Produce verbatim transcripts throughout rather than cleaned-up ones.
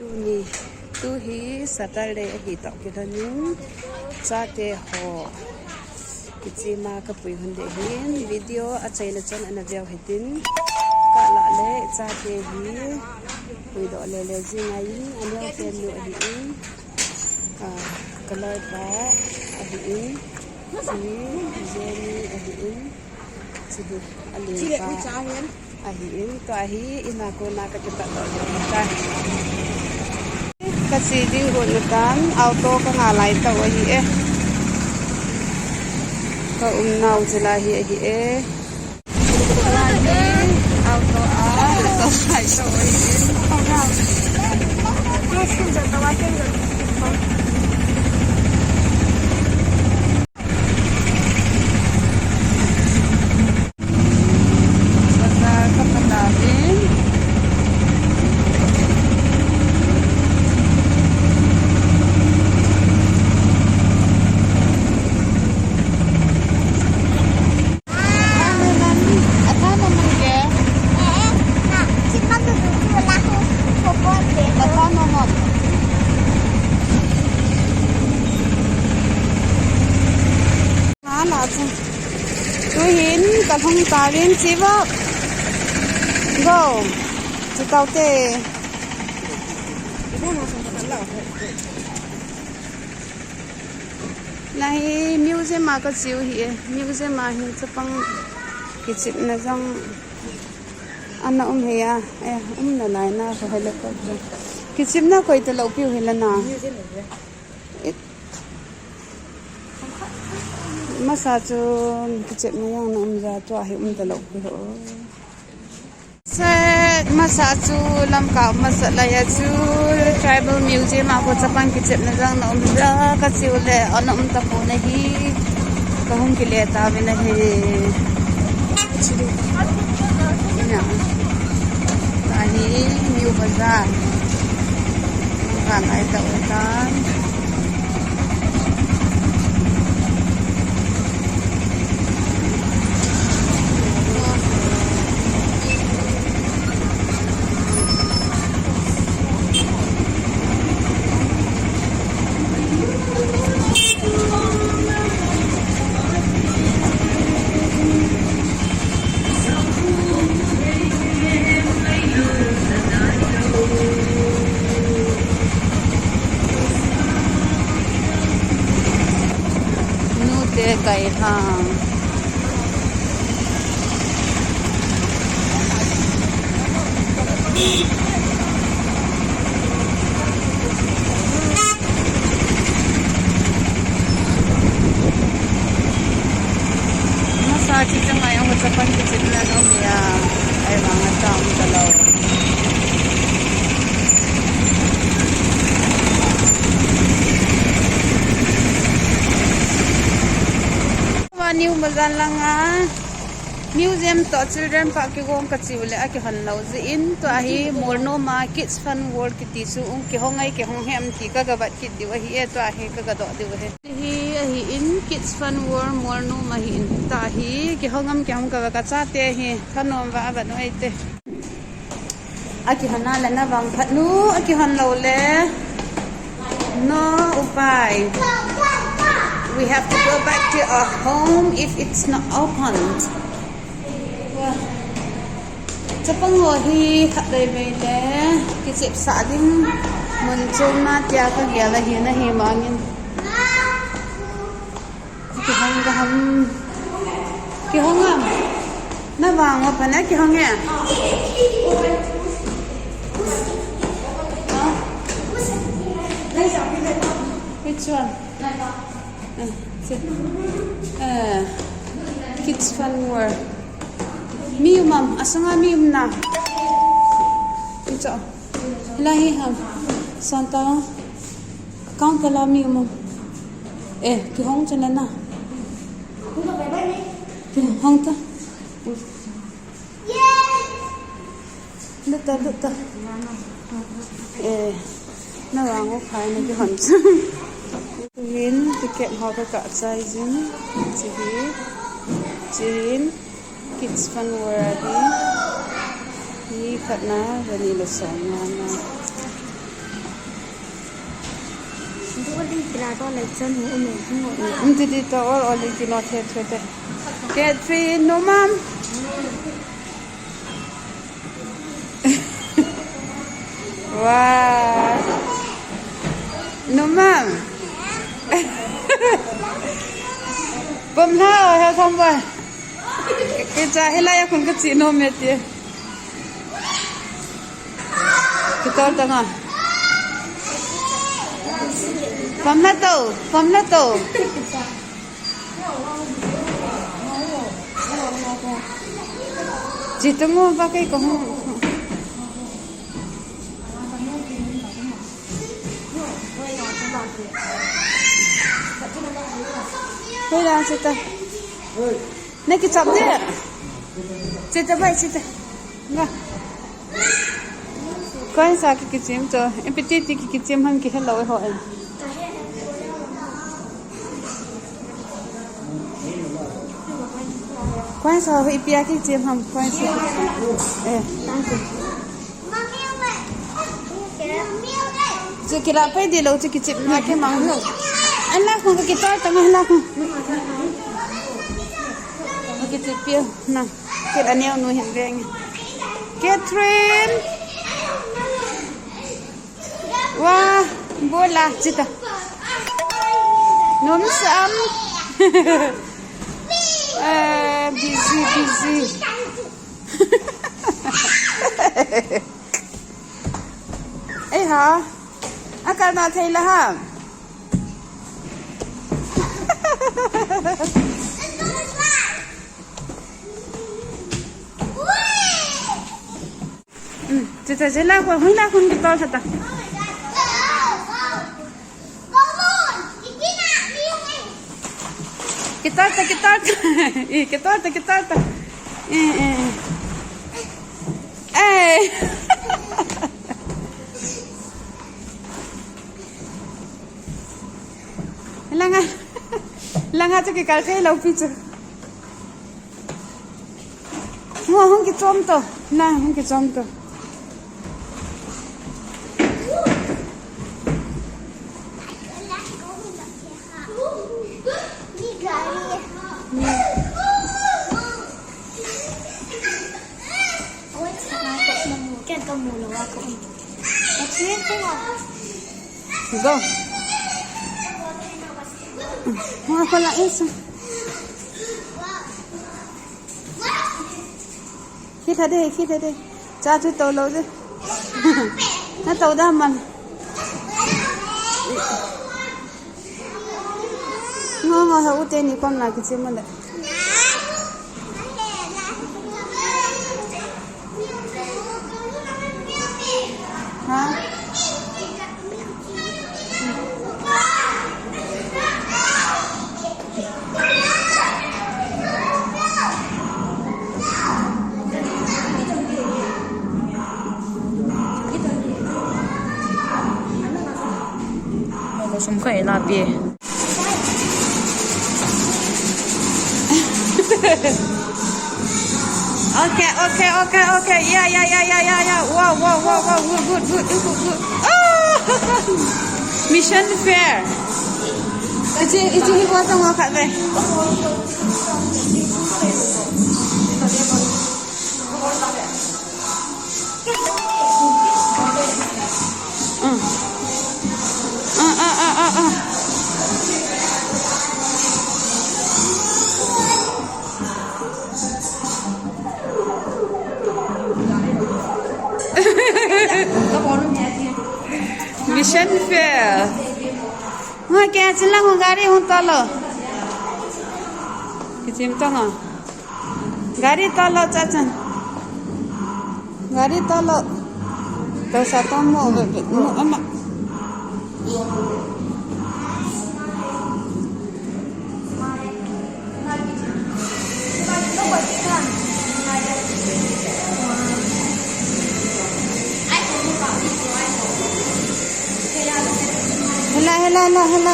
Tuni, tu hi Saturday ahi toh kilhonin, chate ho kichema kapui hun ding ahin, video achaina chan ana veu hitin, kalah le chate hi puidoh lele jing ngai in, aneo tenu ahin, ah, color pa ahin, chi Jenny ahin, chi hi alen pa ahin, tua hi ina kona kakipat doh ding ahitai. Kache ding got natan, auto kanga lai tau ahi e. Kaumnau jila hi ahi e. Auto a, auto lai tau ahi e. Bazar ka pan a vin. Hala chu. Tuhin kalhung tauvin chiva. Go. Chu taute. Nahi museum a kache u hi e. Museum a hin chapang kichepna jong ana um hia. Eh, umna lai na ko helicopter. Kichepna koi talou piu hi la na. It- Masa chu kichepna jong na um ja, tua hi um talou pi ho. Set masa chu lamkai masa lai a chu Tribal Museum a ko chapang kichepna jong na um ja kache u le ana um tapon ahi. Kahung kile tauvin ahi. Ina. Tua hi New Bazaar. Kan ai ta utan. Nute kai hang. Masa chu chang ai ang chapang kichepna no mia. Ai vang a chang talou. New Bazaar langa museum toh children park kigong kache u le akihon lou jeh in tua hi Mornom a Kids Fun World kiti chu um kihong ai kihong hem ti kaga vet kit diu ahi e, tua hi kaga doh diu ahi. Hi ahi in Kids Fun World Mornom ahi in tua hi kihong am kihong kave kachate hi thanom va avet u ahi te. Akihon a le na vang phat nu, akihon lou le. No upai. We have to go back to our home if it's not opened. Chapang ho hi khatvei vei le kichep sah ding mun chom na tia kagel ahi na hi mangin. Kihong ka ham. Kihong am. Na vang ma pan a kihong e. Huh? Which one? Eh, si-, eh, Kids Fun World. Mi um am, asanga mi um na. Ito. Lahi ham. Santa. Kang kala mi mo. Eh, kihong chana na. Kihong ta. Luta, luta. Eh, na vang u khai na kihong chu. Tuhin ticket ho kakah chai jin. Chihi. Chin. Kids Fun World hi, hi khatna, vanilla song na na. Kila to le chan hu um e, hu um. Um ti ti to ol ol in kilo the the te. Catherine, no ma'am. Wow. No ma'am. Pom la o ha tham ba. Ke cha hilai a khun ka chi nom e ti. Kitol tanga. Pom la to, pom la to. Chi tungu ba kei ko hung. Hoi la sita. Na kichap de. Sita bai sita. Nga. Coins a ki kichim cho. Ipi ti ti ki kichim ham kihe lou e ho em. Coins a ho ipi a kichim ham coins a. Eh. Chu kila pai di lou chu kichim na ke mang lou. An la khung ka kitol tanga la khung. Kichim piu na. Kila neo nu hin veng. Catherine. Wa, bola, chita. Nom sam. Eh, busy, busy. Eh, ha. Akal na thei la ha. Hmm, chita, chila ko, hula kun kitol sata. Kitol ta, kitol ta. Eh, kitol ta, kitol ta. Eh, eh. Eh. Langa, langa chu kikal thei lou pi chu. Mo hung kichom to, na hung kichom to. Go. Mo ko la isu. Khi tha de, khi tha de. Cha chu to lou de. Na to da man. Ngo ngo ha u te ni kom na kichi mo le. Ha? Ko sum kha ela pi. Okay, okay, okay, okay. Yeah, yeah, yeah, yeah, yeah, yeah. Wow, wow, wow, wow. Good, good, good, good, good, good. Oh! Mission fair. Iji, iji hi ko tong khat ve. Mm. Ah, ah, ah, ah, ah. Mission fail. Nga kya chila nga gari hung talo. Kichim to nga. Gari talo, chachan. Gari talo. Tausa tomo, mo ama. Hela, hela, hela, hela.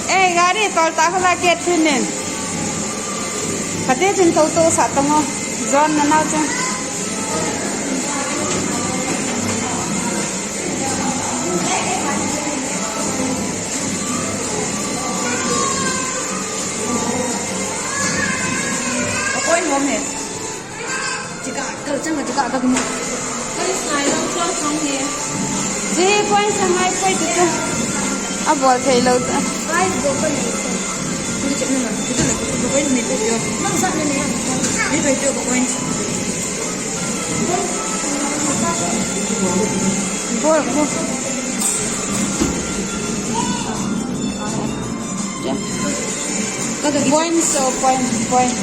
Eh, gari tol ta khala ke thinen. Kate chin to to sa tong o. John na nau chin. Koi nom he. Chika, kal chang chika ka mo. Koi sai lo chang chang he. Ji koi sa ngai koi tu tu. A bol thei lo ta. Ai do ko ni. Koi chang na, koi na, koi ni pe yo. Mang sa na ni. Ni pe yo koi. Bol, bol. Point, so point, point.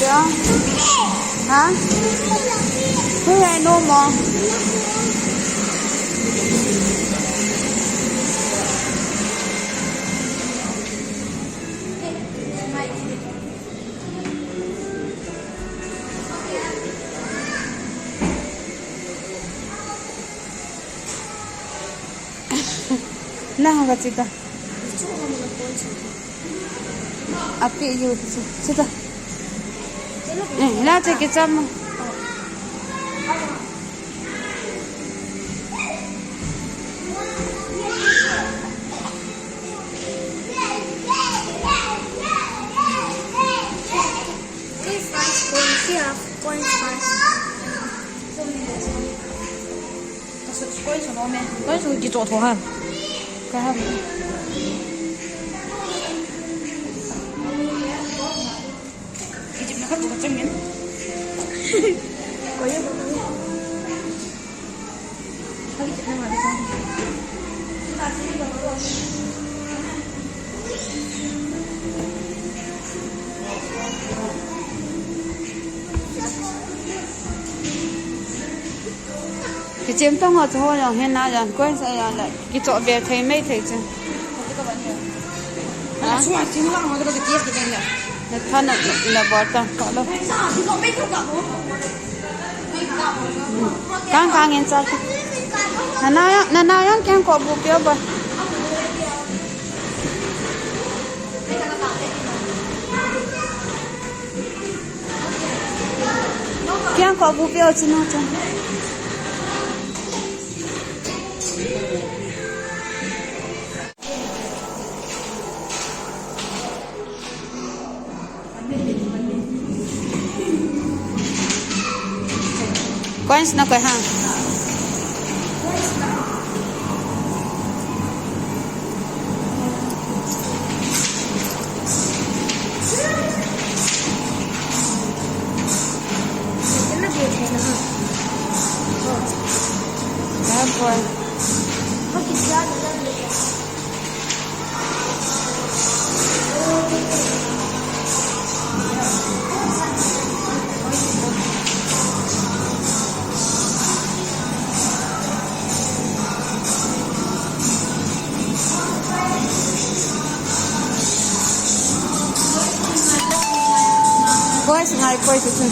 Ja. Ha? Hui, ai no mo. Na hanga chita. Api yu chita. Eh, la che ke cham. Three five point, three half point five. Koi su, koi su no me. Koi su kicho tho ha. Ka ha. Kijip na khat tu ka chang ngen. Koi ya. Koi ya. Kichem tong ho chu ho jong hin na jong koi sa jong le kichoh ve thei mai thei chu. Ha? Suma sing lang ma ka ta kies ki teng le. Na tha na, na bol tang ko lo. Kang kang in cha. Na na, na na jong keng ko bu pio ba. Kiang ko bu pio china cha. Coins na koi ha. Bad boy. Boys ngai koi tu tu.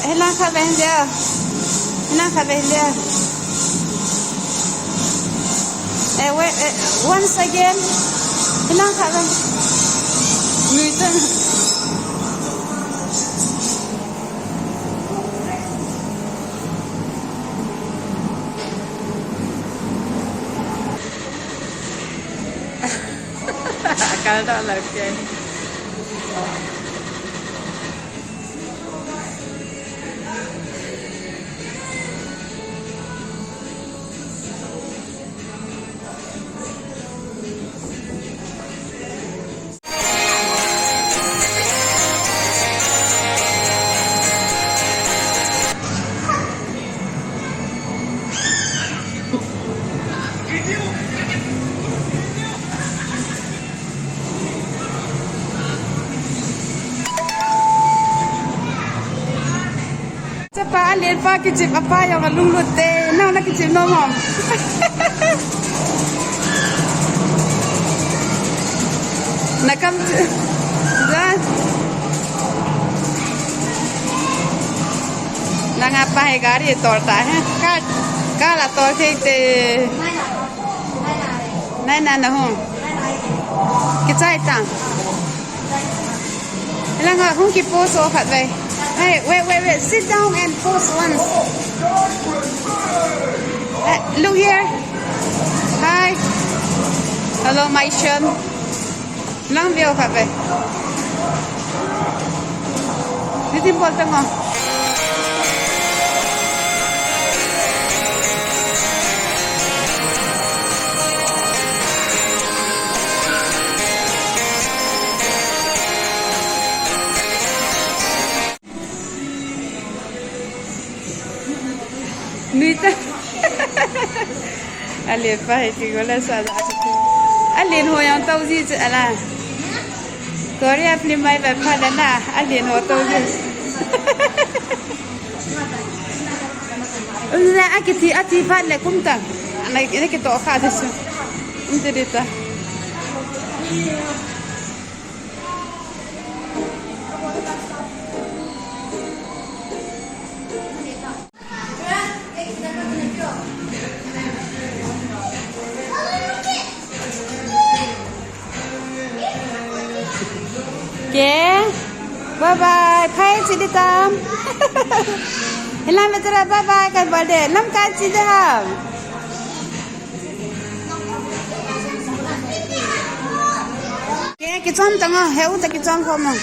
Hilang khat ve dia. Hilang khat ve dia. Eh, wait, eh, once again. Hilang khat ve. Nui tu. Akal tak lah, okay. Chapa alen pa kichep apa jong alunglut te, nang na kichep nom ham? Nakam chu. Jan. Langa pa hi gari tol ta he. Ka, ka la tol thei te. Nai na na hung. Kichai ta. Langa hung ki pose o khat ve. Hey, wait, wait, wait. Sit down and pose once. Eh, look here. Hi. Hello, my son. Lang veo kha ve. Nitin bol tang o. Nui ta. Alen pa hi ti gola sa da. Alen ho yang tau ji che ala. Korea film mai ba pha da na. Alen ho tau ji. Una a kiti a ti pha le kum ta. Ana ki to kha de su. Inte de ta. Ke, bye bye. Phai chi di tam. Hilam vetra bye bye kai bol de. Nam kai chi di ham. Ke, kichom tang o, heu ta kichom khom o.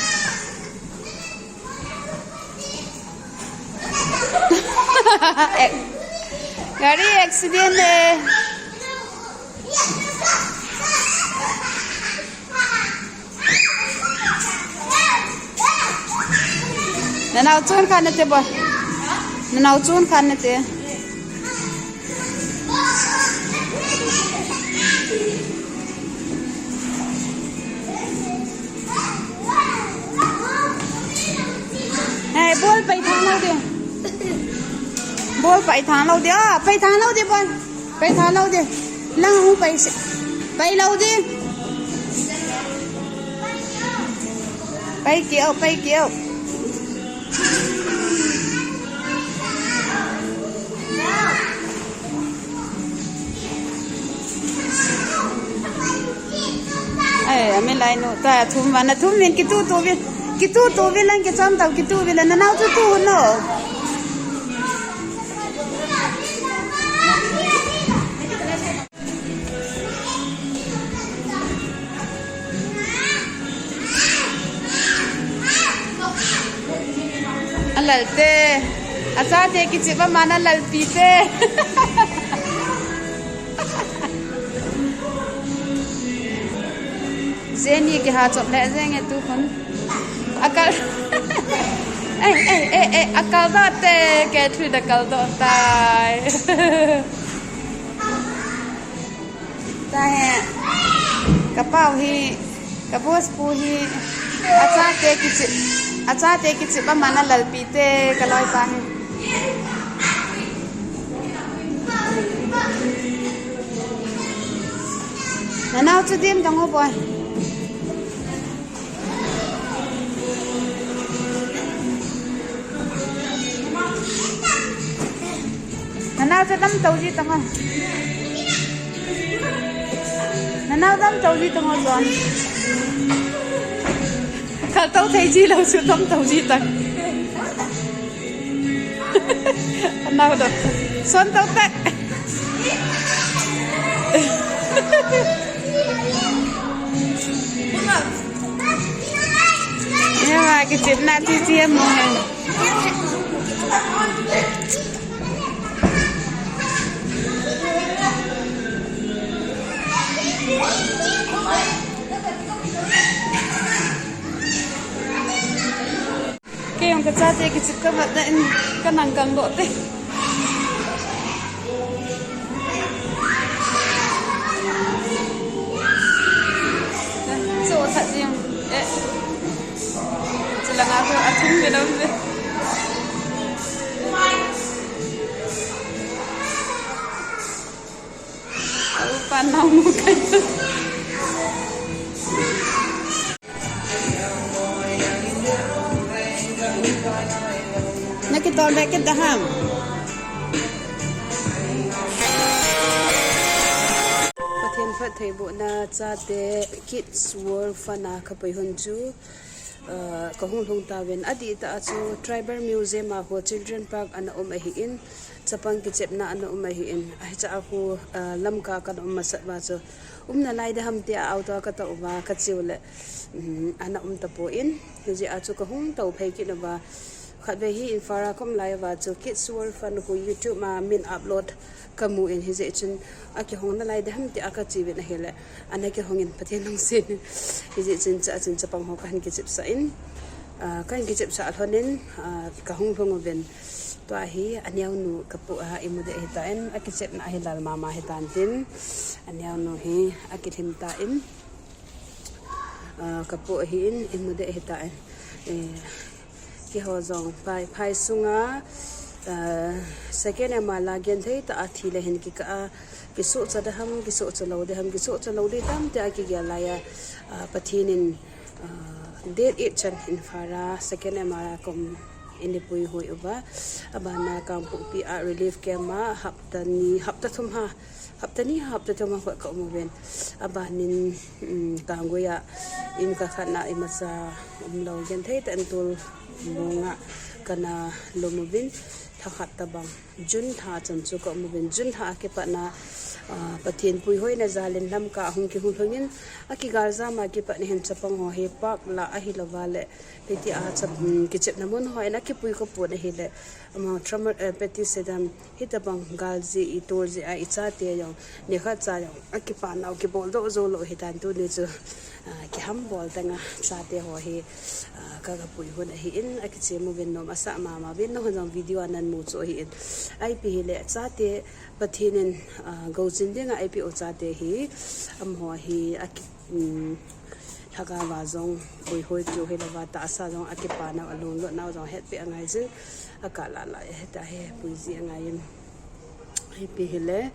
Gari accident e. Nanao chun khan nate boy. Nanao chun khan nate. Hey, bol pai thang lou de. Bol pai thang lou de. Ah, pai thang lou de, bol. Pai thang lou de. Lang hung pai se. Pai lou de. Pai keo, pai keo. Ai, ami lai nu ta thum vana thum vin kitu tu vin. Kitu tu vin lang kichom tau kitu vin lang nanao tu tu no. Alal te. Achate kichep a mana lalpi te. Jenny kiha chop le jeng e tu khun. Akal. Ei, ei, ei, ei, akal doh te, Gertrude akal doh tai. Tahe, ka pau hi, ka boss pu hi, achate kichep, achate kichep a mana lalpi te, ka loipa hi. Nanao chu dim tang o boy. Nanao chu dam tau ji tang o. Nanao dam tau ji tang o John. Kal tau thei ji lou chu dam tau ji tang. Anau do. Son tau te. Yawa, kichepna chi chi mo. Kei jong ka chate kichep ka vat na in ka nang kang doh te. Cho that jeng. Eh. Chulanga ko athum ve lou ve. Upa nau mu kai. Call back at the ham. Pathen phattheibohna chate Kids World Fund a kapui hun chu, uh, kahung lhung tauvin, adihtah a chu Tribal Museum a ho Children Park ana um ahin, chapang kichepna ana um ahin, ahicha a khu, uh, Lamka kana um masat uva chu, umna lai ding ham tia auto a katouva kache u le, um, ana um tapon, hijeh a chu kahung tou phei kit uva, khatvei hi Imphal a kaum lai uva chu Kids World Fund khu YouTube a min upload kamun, hijeh chun akihong nalai ding ham tia kache uvin ahile, ana kihongin Pathen lungset in. Hijeh chun cha, chun chapang ho kahin kichepsah in, ah, kahin kichepsah lhonin, ah, kahung lhung uvin. Tua hi aneonu kapu a imu ding ahitan, akichepna hi lal mama ahitan tin, aneonu hi akilhim tan, ah, kapu ahin, imu ding ahitan. Eh, keiho jong phai, phai sunga, ah, second M R la genthei tah a thi le hin kikah a, kisohcha ding ham, kisohcha lou ding ham, kisohcha lou ding tam tia kigel lai a, ah, Pathen in, ah, date eight chan Imphal a second M R a kaum in eipui hoi uva. Abana Kangpokpi a relief camp a hapta ni, hapta thum ha, hapta ni, hapta thum a khat kaum uvin. Abanin, um, Kanggui a in kakhatna imacha umlou, genthei tah in Tolbung a kana lum uvin, lha khat tobang. June lha chan chu kaum uvin, June lha a kipatna, ah, Pathen puihoina jal in Lamka ahung kihung lhungin, akigal jam a kipatna hin chapang ho hi park la ahilouva le, hitia chap-, um, kichepna mun hoa in akipui khopon ahile, ama Traumatic, eh, Petty Syndrome, hitobang gal jeh, itol jeh a ichate jong, nikhat cha jong akipanau kibol doh jou lou ahitan, tuni chu, ah, kihambol teng a chate ho hi, ah, ka, kapui hun ahin, akichem uvin nom asah mama uvin, nahon jong video a namu chu ahin. Ipi hile chate Pathen in, ah, gouchin dinga eipeh u chate hi, amaho hi aki, um, lhagao a jong puihoi keu hilouva, tahsa jong akipanau, alunglutnau jong hetpeh angai jin, akah lah lah hita hi puiji angaiyin. Ipi hile,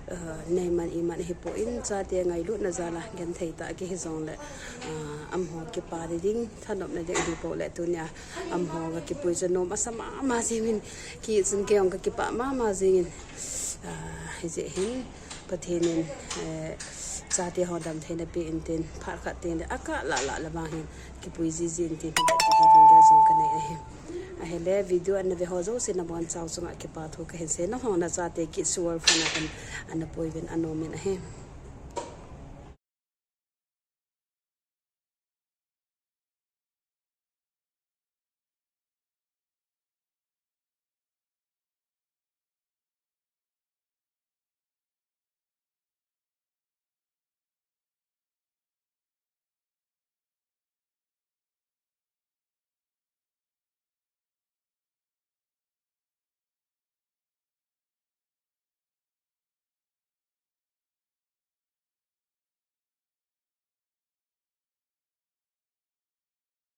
ah, neiman iman ahipon, chate ngailutna jal a genthei tah a kihi jongle, ah, amaho kipa ding, thanopna ding ahipou le, tunia amaho kakipui chu nom asa mama jengin, kichun kei jong kakipah mama jengin, ah, hijeh hin Pathen in, eh, chate ho damtheina pe intin, phat khat tengle akah lah lah le vang hin kipui jiji intin, hile ti hi lunggel jong kanei ahi. Ahile video ana ve ho jouse nabonchau chunga kipa thu kahin sei, nahon nachate Kids World Fund a ana pui uvin anom in ahi.